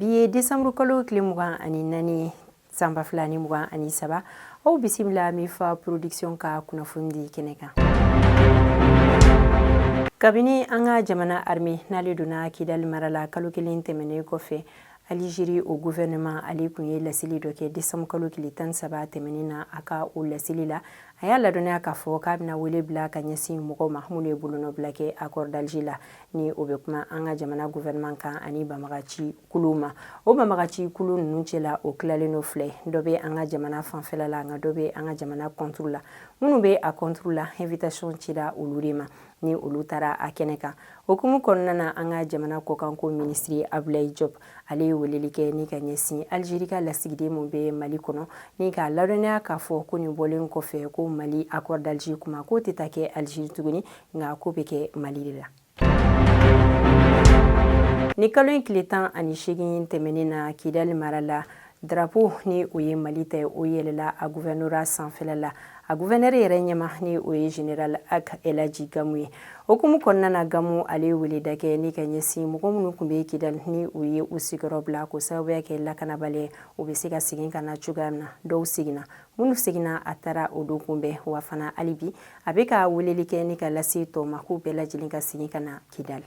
Bi ye décembre kalo tile 24 san 2023. Aw bisimila Mifa Production ka kunnafoni di kɛnɛ kan. Kabini an ka jamana armée n'ale donna Kidali mara la kalo kelen tɛmɛnen kɔfɛ, Algérie o gouvernement ale tun ye laseli dɔ kɛ décembre kalo tile 13 tɛmɛnen na. A ka o laseli la, a y'a ladɔnniya k'a fɔ k'a bɛna wele bila ka ɲɛsin mɔgɔw ma minnu ye bolonɔbila kɛ accord d'Alger la, ni o bɛ kuma an ka jamana gouvernement kan ani banbagaci kuluw ma. O banbagaci kulu ninnu cɛla, o tilalen don fila ye: dɔ bɛ an ka jamana fanfɛla la, nka dɔ bɛ an ka jamana contre la. Minnu bɛ a contre la, invitation cira olu de ma, ni olu taara a kɛnɛ kan. Hukumu kɔnɔna na, an ka jamana kɔkanko minisiri Abdoulaye Diop, ale ye weleli kɛ ni ka ɲɛsin Algérie ka lasigiden min bɛ Mali kɔnɔ, ni k'a ladɔnniya k'a fɔ ko nin bɔlen kɔfɛ, ko Mali accord d'Alger kuma, k'o tɛ taa kɛ Algérie tuguni, nka k'o bɛ kɛ Mali de la. Ni kalo in tile 18 tɛmɛnen na, Kidali mara la, drapeau ni o ye Mali ta, o yɛlɛla a gouvernorat sanfɛla la, a gouverneur yɛrɛ ɲɛma, ni o ye général Ag Elhadji Gamu ye. Hukumu kɔnɔna na, Gamu ale ye weleda kɛ ni ka ɲɛsin mɔgɔ minnu tun bɛ Kidali, ni u ye u sigiyɔrɔ bila k'o sababuya kɛ lakanabaliya, u bɛ se ka segin ka na cogoya min na. Dɔw seginna, minnu seginna, a taara o don kunbɛn. Wa fana, hali bi a bɛ ka weleli kɛ ni ka lase tɔw ma k'u bɛɛ lajɛlen ka segin ka na Kidali.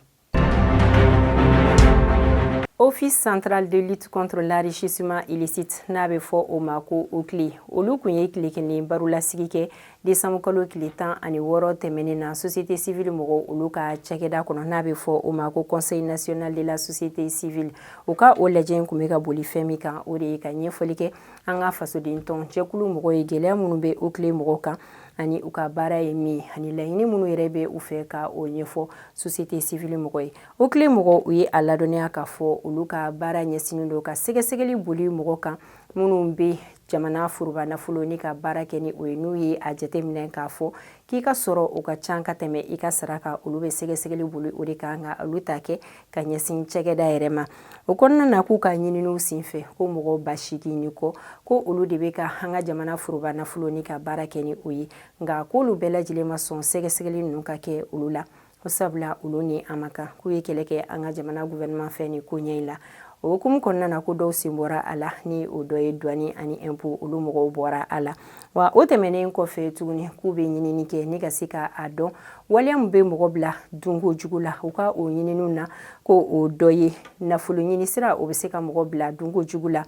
Office central de lutte contre l'enrichissement illicite, n'a bɛ fɔ o ma ko OCLEI, olu kun ye tile kelen barolasigi kɛ décembre kalo tile 16 tɛmɛnen na, société civile mɔgɔw olu ka cakɛda kɔnɔ, n'a bɛ fɔ o ma ko Conseil national de la société civile. U ka o lajɛ in kun bɛ ka boli fɛn min kan, o de ye ka ɲɛfɔli kɛ an ka fasoden tɔn jɛkulu mɔgɔw ye, gɛlɛya minnu bɛ OCLEI mɔgɔw kan ani u ka baara ye min, ani laɲini minnu yɛrɛ bɛ u fɛ ka o ɲɛfɔ société civile mɔgɔ ye. OCLEI mɔgɔw, u ye a ladɔnniya k'a fɔ olu ka baara ɲɛsinnen don ka sɛgɛsɛgɛli boli mɔgɔ kan minnu bɛ jamana foroba nafolo ni ka baara kɛ ni o ye. N'u ye a jateminɛ k'a fɔ k'i ka sɔrɔ o ka ca ka tɛmɛ i ka sara kan, olu bɛ sɛgɛsɛgɛli boli o de kan, nka olu t'a kɛ ka ɲɛsin cakɛda yɛrɛ ma. O kɔnɔna na, k'u ka ɲininiw senfɛ, ko mɔgɔ 8000 ni kɔ, ko olu de bɛ ka an ka jamana foroba nafolo ni ka baara kɛ ni o ye, nka k'olu bɛɛ lajɛlen ma sɔn sɛgɛsɛgɛli ninnu ka kɛ olu la, ko sabula olu ni a ma kan k'u ye kɛlɛ kɛ an ka jamana gouvernement fɛ ni ko ɲɛ in la. O hukumu kɔnɔna na, ko dɔw sen bɔra a la, ni o dɔ ye douane ani impôt, olu mɔgɔw bɔra a la. Wa o tɛmɛnen kɔfɛ tuguni, k'u bɛ ɲinini kɛ ni ka se ka a dɔn waleya min bɛ mɔgɔ bila dunko jugu la. U ka o ɲininiw na, ko o dɔ ye nafolo ɲini sira, o bɛ se ka mɔgɔ bila dunko jugu la,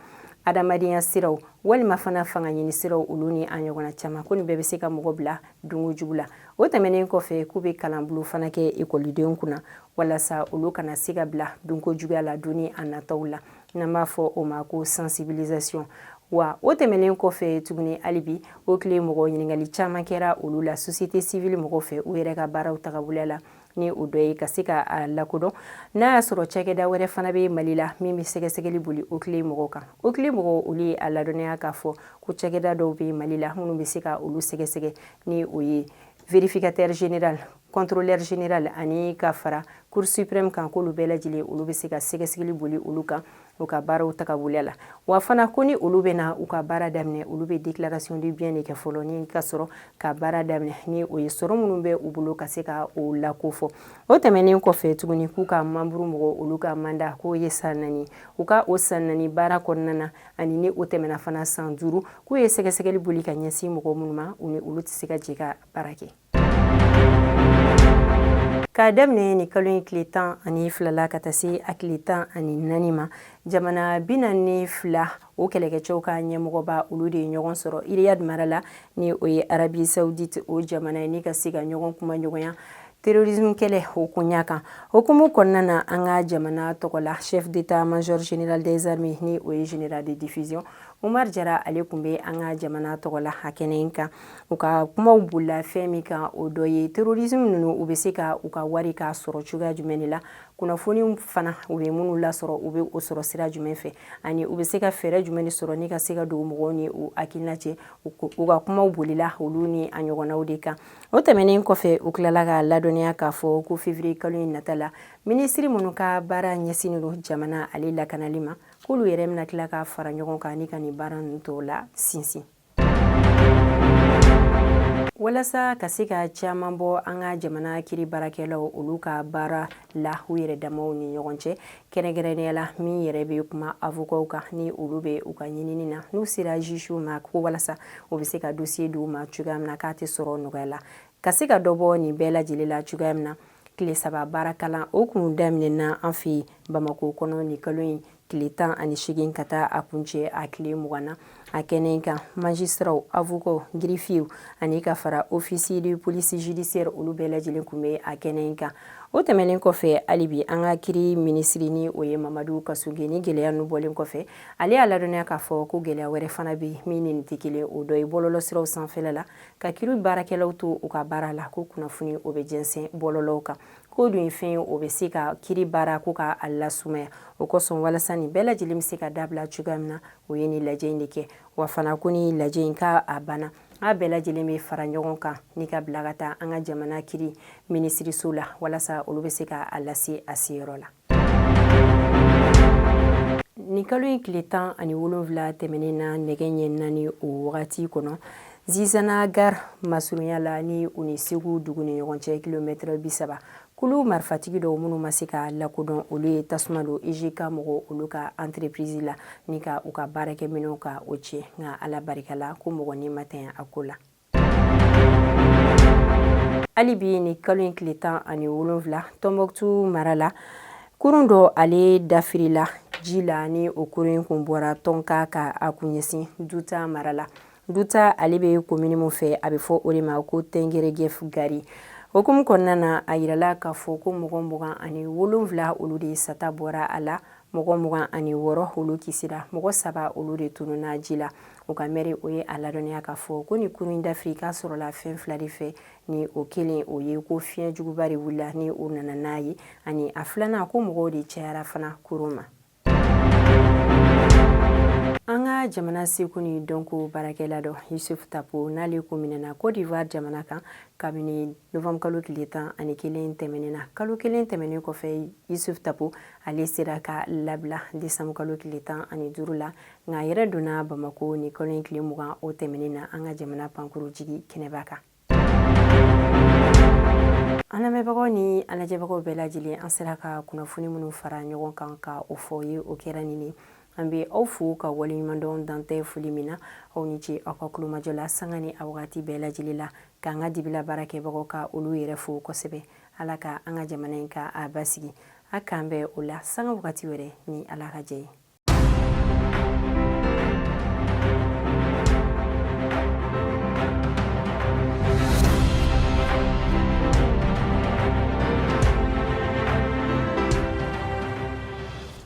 adamadenya siraw, walima fana fanga ɲini siraw, olu ni a ɲɔgɔnna caman, ko nin bɛɛ bɛ se ka mɔgɔ bila dunko jugu la. O tɛmɛnen kɔfɛ, k'u bɛ kalanbolo fana kɛ ekɔlidenw kunna walasa olu kana se ka bila dunko juguya la don ni a nataw la, n'an b'a fɔ o ma ko sensibilisation. Wa o tɛmɛnen kɔfɛ tuguni, hali bi OCLEI mɔgɔ, ɲininkali caman kɛra olu la société civile mɔgɔw fɛ, u yɛrɛ ka baaraw tagabolo la, ni o dɔ ye ka se ka a lakodɔn n'a y'a sɔrɔ cakɛda wɛrɛ fana bɛ Mali la min bɛ sɛgɛsɛgɛli boli OCLEI mɔgɔw kan. OCLEI mɔgɔw, olu ye a ladɔnniya k'a fɔ ko cakɛda dɔw bɛ Mali la minnu bɛ se ka olu sɛgɛsɛgɛ, ni o ye vérificateur général, contrôleur général, ani ka fara Cour suprême kan, k'olu bɛɛ lajɛlen, olu bɛ se ka sɛgɛsɛgɛli boli olu kan u ka baaraw tagabolo la. Wa fana, ko ni olu bɛna u ka baara daminɛ, olu bɛ déclaration de bien de kɛ fɔlɔ ni ka sɔrɔ ka baara daminɛ, ni o ye sɔrɔ minnu bɛ u bolo ka se ka o lakofɔ. O tɛmɛnen kɔfɛ tuguni, k'u ka membre mɔgɔ, olu ka mandat k'o ye san 4. U ka o san 4 baara kɔnɔna na, ani ni o tɛmɛna fana san 5, k'u ye sɛgɛsɛgɛli boli ka ɲɛsin mɔgɔ minnu ma, u ni olu tɛ se ka jɛ ka baara kɛ. K'a daminɛ ni kalo in tile 12 la ka taa se a tile 14 ma, jamana 42 o kɛlɛkɛcɛw ka ɲɛmɔgɔba, olu de ye ɲɔgɔn sɔrɔ Riyad mara la, ni o ye Arabie Saoudite o jamana ye, ni ka se ka ɲɔgɔn kuma ɲɔgɔnya terrorisme kɛlɛ o koɲa kan. Hukumu kɔnɔna na, an ka jamana tɔgɔ la, chef d'état-major général des armées, ni o ye général de division Umar Jara, ale tun bɛ an ka jamana tɔgɔ la a kɛnɛ in kan. U ka kumaw bolila fɛn min kan, o dɔ ye terrorisme ninnu, u bɛ se ka u ka wari k'a sɔrɔ cogoya jumɛn de la, kunnafoni fana u bɛ minnu lasɔrɔ, u bɛ o sɔrɔ sira jumɛn fɛ, ani u bɛ se ka fɛɛrɛ jumɛn de sɔrɔ ni ka se ka don mɔgɔw ni u hakilina cɛ. U ka kumaw bolila olu ni a ɲɔgɔnnaw de kan. O tɛmɛnen kɔfɛ, u tilala ka ladɔnniya k'a fɔ ko février kalo in nata la, minisiri minnu ka baara ɲɛsinnen don jamana ale lakanali ma, k'olu yɛrɛ bɛna tila ka fara ɲɔgɔn kan ni ka nin baara ninnu tɔw la sinsin. Walasa ka se ka caman bɔ an ka jamana kiri baarakɛlaw olu ka baara la u yɛrɛ damaw ni ɲɔgɔn cɛ, kɛrɛnkɛrɛnnenya la min yɛrɛ bɛ kuma avocats kan, ni olu bɛ u ka ɲinini na, n'u sera juge ma ko walasa u bɛ se ka dossier d'u ma cogoya min na k'a tɛ sɔrɔ nɔgɔya la, ka se ka dɔ bɔ nin bɛɛ lajɛlen la cogoya min na, tile 3 baara kalan o kun daminɛna an fɛ yen Bamakɔ kɔnɔ nin kalo in tile 18 ka taa a kuncɛ a tile 20 na. A kɛnɛ kan, magistrats, avocats, greffiers ani ka fara officier de police judiciaire, olu bɛɛ lajɛlen tun bɛ a kɛnɛ kan. O tɛmɛnen kɔfɛ, hali bi an ka kiri minisiri, ni o ye Mamadu Kasoge, ni gɛlɛya ninnu bɔlen kɔfɛ, ale y'a ladɔnniya k'a fɔ ko gɛlɛya wɛrɛ fana bɛ min ni nin tɛ kelen. O dɔ ye bɔlɔlɔsiraw sanfɛla la, ka kiri baarakɛlaw to u ka baara la, ko kunnafoni o bɛ jɛnsɛn bɔlɔlɔw kan, k'o dun ye fɛn ye o bɛ se ka kiri baara ko ka a lasumaya. O kosɔn, walasa nin bɛɛ lajɛlen bɛ se ka dabila cogoya min na, o ye nin lajɛ in de kɛ. Wa fana ko ni lajɛ in ka a banna, a bɛɛ lajɛlen bɛ fara ɲɔgɔn kan ni ka bila ka taa an ka jamana kiri minisiriso la, walasa olu bɛ se ka a lase a seyɔrɔ la. Nin kalo in tile 17 tɛmɛnen na, nɛgɛ ɲɛ 4 o wagati kɔnɔ, Zizana gare masurunya la, ni u ni Segu dugu ni ɲɔgɔn cɛ kilomɛtɛrɛ 30, kulu marifatigi dɔw minnu ma se ka lakodɔn, olu ye tasuma don UGK mɔgɔw olu ka entreprise la ni ka u ka baarakɛminɛnw ka o tiɲɛ. Nka Ala barika la, ko mɔgɔ ni ma tanya a ko la. Hali bi ni kalo in tile 17, Tɔnbɔkutu mara la, kurun dɔ ale dafirila ji la, ni o kurun in kun bɔra Tɔnka ka a kun ɲɛsin Duta mara la. Duta ale bɛ komini min fɛ, a bɛ fɔ o de ma ko Tɛngeregef Gari. Hukumu kɔnɔna na, a yirala k'a fɔ ko mɔgɔ 27 olu de sata bɔra a la, mɔgɔ 26 olu kisira, mɔgɔ 3 olu de tununna ji la. U ka mɛri o ye a ladɔnniya k'a fɔ ko ni kurun in dafiri k'a sɔrɔla fɛn fila de fɛ, ni o kelen o ye ko fiɲɛ juguba de wulila ni o nana n'a ye, ani a filanan ko mɔgɔw de cayara fana kurun ma. An ka jamana seko ni dɔnko baarakɛla dɔ, Yusuf Tapo, n'ale ko minɛna Côte d'Ivoire jamana kan kabini novembre kalo tile 11 tɛmɛnen na. Kalo kelen tɛmɛnen kɔfɛ, Yusuf Tapo ale sera ka labila décembre kalo tile 15 la, nka a yɛrɛ donna Bamako ni kalo in tile 20 o tɛmɛnen na, an ka jamana pankuru jigi kɛnɛba kan. An lamɛnbagaw ni an lajɛbagaw bɛɛ lajɛlen, an sera ka kunnafoni minnu fara ɲɔgɔn kan ka o fɔ ye, o kɛra nin ye. An bɛ aw fo ka waleɲumandɔn dantɛ foli min na. Aw ni ce aw ka kulomajɔ la sanga ni a wagati bɛɛ lajɛlen la. K'an ka dibila baarakɛbagaw ka olu yɛrɛ fo kosɛbɛ. Ala ka an ka jamana in ka a basigi. A k'an bɛn o la sanga wagati wɛrɛ ni Ala ka jɛ ye.